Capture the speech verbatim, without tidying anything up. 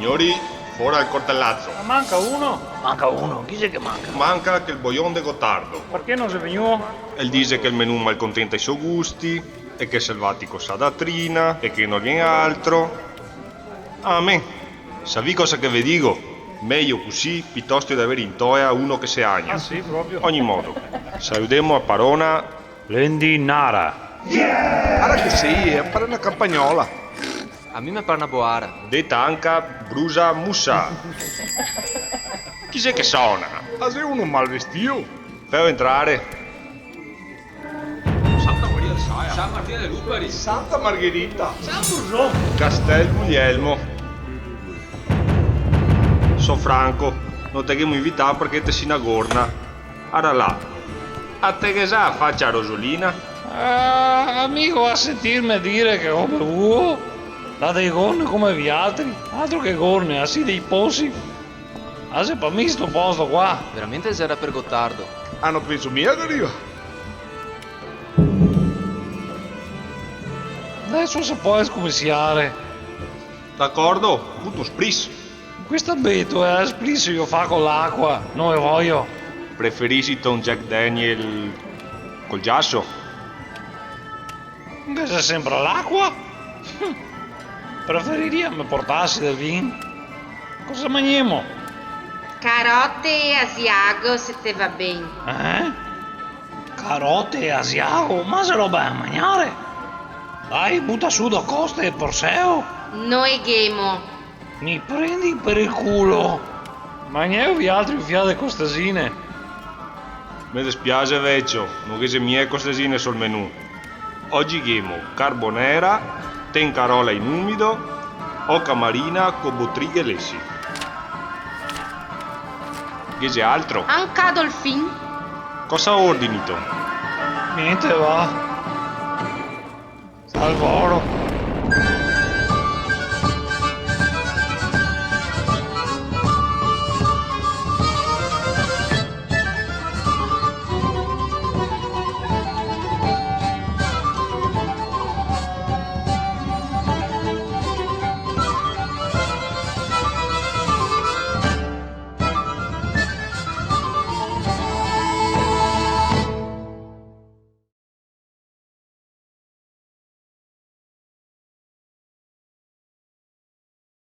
Siori, fora el cortelazo. Ma manca uno? Manca uno? Chi xe che manca? Manca quel bojon de Gotardo. Parché no xe vegnuo? El dixe che el menù malcontenta i so gusti, e che el selvatico sa da trina, e che no vien altro. Ah, me, savì cosa che ve digo? Mejo cusì, pitosto de aver in toea uno che se agna. Ah, sì, proprio? Ogni modo, saludemo a parona Lendinara. Ara che sì, eh, pare na campagnola. A mi me pare na boara. Deta anca brusa musa. Chi xe che sona? Ma xe uno mal vestio. Feo entrare. Santa Maria de Saia. San Martin de Lupari. Santa Margherita. San Bruson. Castel Guglielmo. So Franco, no te ghemo invità parché te si na gorna. Ara là, a te ghe za facia a rosolina? Ah, amigo, a sentirme dire che go bevuo, là dei gorne come vialtri, altro che gorne, a si dei posi. Ah, xe pa mi sto posto qua. Veramente xera per Gotardo. Ah, no penso mia che riva. Deso se pol scominsiare. D'acordo, buto un spritz. Questo abeto, eh, spritz lo fa co l'acqua, no lo vojo. Preferisito un Jack Daniel col giaso? Ghe xe sempre l'acqua? Preferiria me portasi del vin. Cosa magnemo? Carote e asiago, se te va ben. Eh? Carote e asiago? Ma xe roba da magnare? Dai, buta su do coste e porseo. No e ghemo. Mi prendi per el culo. Magneo vialtri un fià de costesine. Me despiase, vecio, no ghe xe mia costesine sul menù. Ogi ghemo carbonera, tencarola in umido, oca marina co botrighe e lesi. Ghe xe altro? Anca dolfin? Cosa ordinito? Gnente, va. Salvoro.